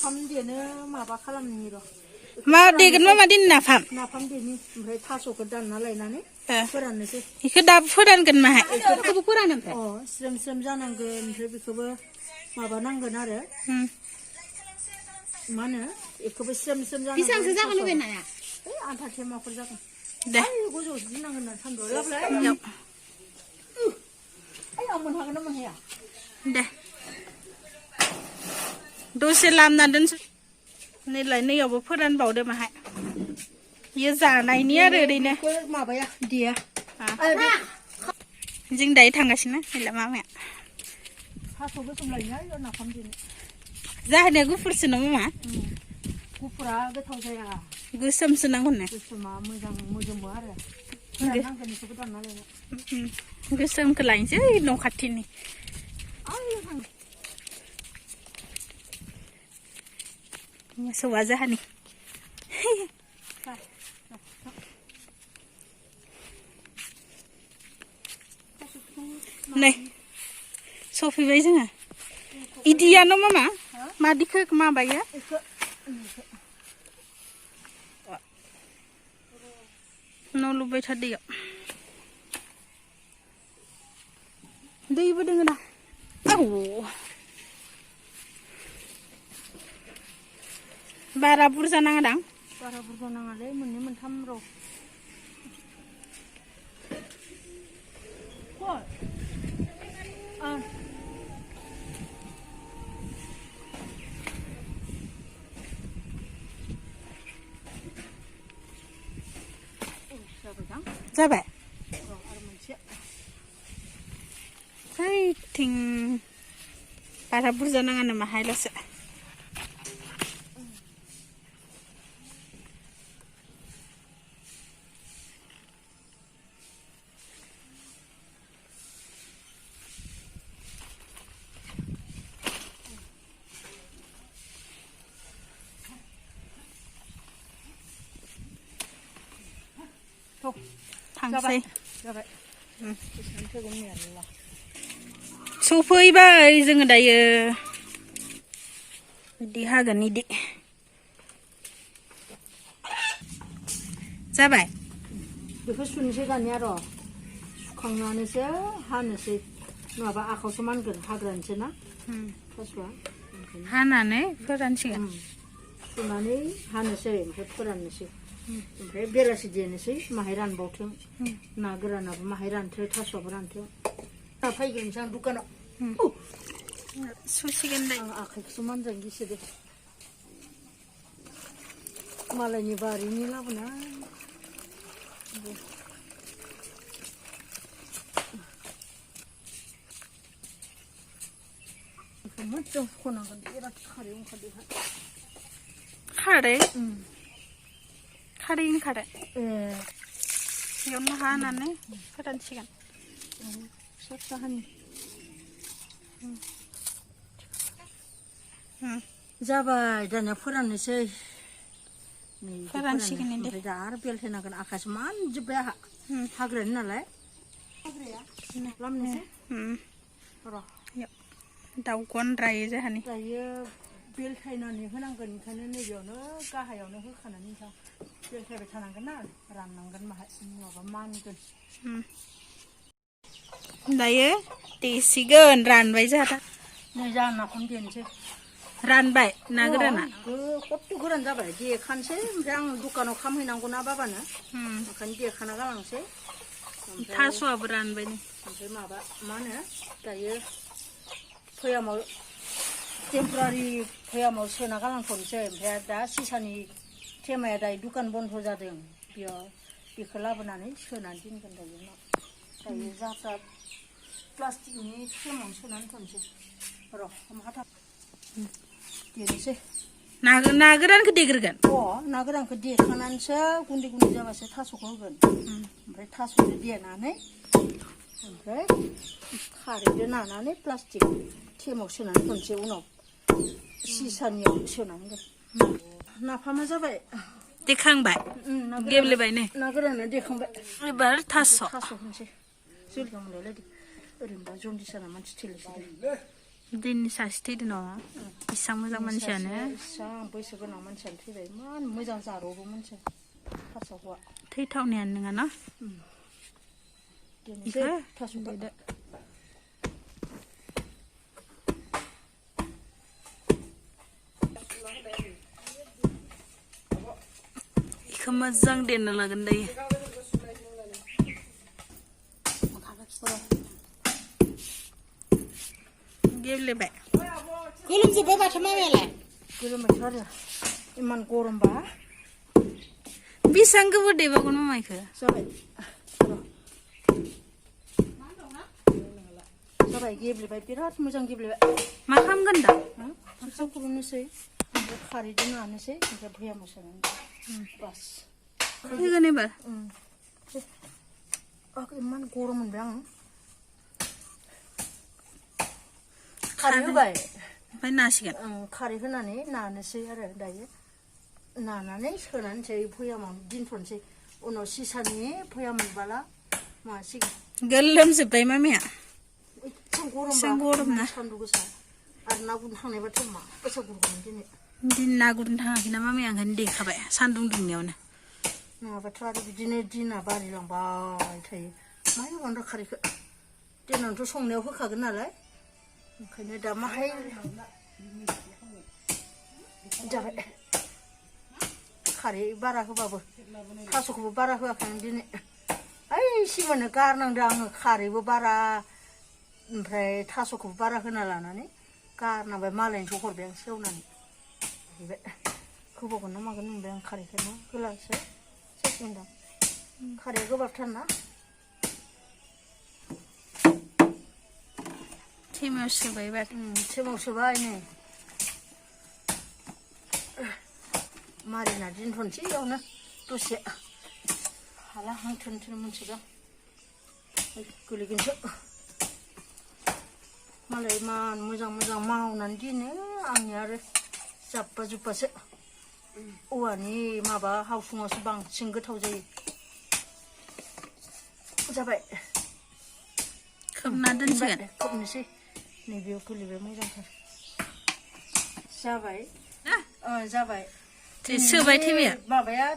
नाफाम देनो माबा खालामनि र' मा देगोन मा दिन नाफाम देनि ओमफ्राय थास'खौ दानना लायनानै फोराननोसै इखो दा फोरानगोन माहाय इखौबो फोरानो ओमफ्राय स्रेम स्रेम जानांगोन ओमफ्राय बेखौबो माबा नांगोन आरो मा होनो बेखौबो स्रेम स्रेम जानांगोन बेसेबांसो जागोन बे नाया आधा थेमाफोर जागोन दे गोजौआवसो दोननांगोन ना सान्दुं लाबलाय आं मोनहागोन ना मोनहाया दे दसे लामना दोनसै नैलाय नैयावबो फोरानबावदो माहाय बियो जानायनि आरो ओरैनो माबाया देया जों दायो थांगासिनो नैला मामाया थास' गोसोम लायनो नाफाम देनो जाहोनाया गुफुरसो ना मामा गुफुरा गोथाव जाया गोसोमसो नांगौ नो गोसोमा मोजां मोदोमो आरो फोराननांगोन बेखौबो दानना लायनो गोसोमखौ लायनोसै न' खाथिनि मोसौआ जाहानि नै सफैबाय जोङो इदियानो मामा मादिखौ माबायो न' लुबाय थादैयाव दैबो दोङो ना बारा बुरजा नाङा दां बारा बुरजा नाङालै मोननै मोनथाम र' जाबाय आरो मोनसे हैथिं बारा बुरजा नाङा नामा हायल'सो थांसै सफैबाय जोङो दायो बिदि हागोन इदि जाबाय बेखौ सुनोसै दानिया र' सुखांनानैसो हानोसै नङाबा आखायावसो मानगोन हाग्रानिसो ना थास'आ हानानै फोरानसिगोन सुनानै हानोसै ओमफ्राय फोराननोसै ओमफ्राय बेलासि देनोसै माहाय रानबावथों ना गोरानाबो माहाय रानथो थास'आबो रानथों फैगोनसै आं दुकानाव सुसिगोन दे आं आखाइखौसो मानजानो गिसोदो मालायनि बारिनि लाबोना मोजां हुख'नांगोन बिराद खारै ओंखारदों खारै खारै ओंखारो बेयावनो हानानै फोरानसिगोन फिसा फिसा हानि जाबाय दानिया फोराननोसै फोरानसिगोन ओमफ्राय दा आरो बेलथायनांगोन आखाइसो मानजोब्बाय आहा हाग्रानि नालाय लामनोसै र' दाउ गन्द्रायो जाहानि दायो बेलथायनानै होनांगोन ओंखायनो नैबेयावनो गाहायावनो होखानानै नोंथां बेलथायबाय थानांगोन ना राननांगोन माहाय नङाबा मानगोन दायो देसिगोन रानबाय जोंहा नै जा नाफाम देनोसै रानबाय ना गोराना खथ्थ' गोरान जाबाय देखानोसै ओमफ्राय आं दखानाव खामहैनांगौ ना बाबानो ओंखायनो देखाना गालांसै थास'आबो रानबाय नै ओमफ्राय माबा मा होनो दायो भयामाव टेम्परारि भयामाव सोना गालांथ'नोसै ओमफ्राय दा सिसानि थेमाया दायो दुकान बन्द' जादों बेयाव बेखौ लाबोनानै सोनानै दोनगोन दायो जाफ्रा प्लास्टिकनि थेमावनो सोनानै दोनसै र' माहा देनोसै ना गोरानखौ देग्रोगोन ना गोरानखौ देखानानैसो गुन्दै गुन्दै जाबासो थास'खौ होगोन ओमफ्राय थास'खौ देनानै ओमफ्राय खारैजों नानानै प्लास्टिक थेमाव सोनानै दोनसै उनाव सिसानियाव सोनानै दोन नाफामा जाबाय देखांबाय गेब्लेबाय नै ना गोराना देखांबाय एबार थास' होनसै जोलगा मोनलायलायदो ओरैनोबा जन्दिस जाना मानसि थैलायसै दिननि सासे थैदों न' इसां मोजां मानसियानो इसां बैसो गोनां मानसियानो थैबाय इमान मोजां जारौबो मानसिया हारसा हौवा थैथावनायानो नङा न' दिनैसो थास' देदो इखौ मोजां देनो लागोन दायो गेब्लेबाय गोलोमजोब्बाय माथो मामायालाय गोलोमबायथ' आरो इमान गरमबा बेसेबां गोबाव देबावगोन मामा इखो जाबाय जाबाय गेब्लेबाय बिराद मोजां गेब्लेबाय मा खालामगोन दा फार्स्टआव खुरुनोसै ओमफ्राय खारैजों नानोसै ओमफ्राय भयामाव सोनानै बास फैगोन एबार इमान गरम मोनबाय आं खारै होबाय ओमफ्राय नासिगोन खारै होनानै नानोसै आरो दायो नानानै सोनानैसै भयामाव दोनथ'नोसै उनाव सिसानि भयाम मोनबाला मासिगोन गोलोमजोब्बाय मामाया एसेबां गरम ना सान्दुं गोसा आरो ना गुरनो थांनायबाथ' मा गोसा गुरगौमोन दिन ना गुरनो थाङाखै ना मामाया ओंखायनो देखाबाय सान्दुं दुंनायावनो नङाबाथ' आरो बिदिनो दिना बारिलांबाय थायो मा होबावनो खारैखौ देनांथ' संनायाव होखागोन नालाय ओंखायनो दा माहाय जाबाय खारै बारा होबाबो थास'खौबो बारा होआखै आं दिनै ओइ सिमोननो गारनांदों आङो खारैबो बारा ओमफ्राय थास'खौबो बारा होना लानानै गारनांबाय मालायनिखौ हरबाय आं सेवनानै हैबाय होबावगोन ना मागोन नंबाय आं खारैखौनो होलासो सेसमोनदां खारैया गोबाबथार ना थेमायाव सोबाय एबार थेमायाव सोबाय नै मारिना दोनथ'नोसै इयावनो दसे हाला हां थोन थोन मोनसोगां गोलैगोनसो मालाय इमान मोजां मोजां मावनानै दिनो आंनि आरो जाब्बा जुब्बासो औवानि माबा हावसुङावसो बांसिन गोथाव जायो जाबाय खोबना दोनसिगोन खोबनोसै नैबेयाव गोलैबाय मोजांथार जाबाय जाबाय सोबाय थेमाया माबाया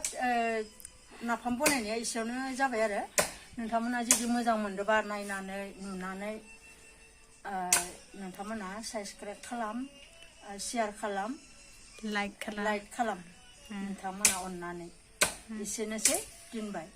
नाफाम बनायनाया एसेयावनो जाबाय आरो नोंथांमोना जुदि मोजां मोनदोंबा नायनानै नुनानै नोंथांमोना साबसक्राइब खालाम शेयार खालाम लाइक खालाम नोंथांमोना अननानै एसेनोसै दोनबाय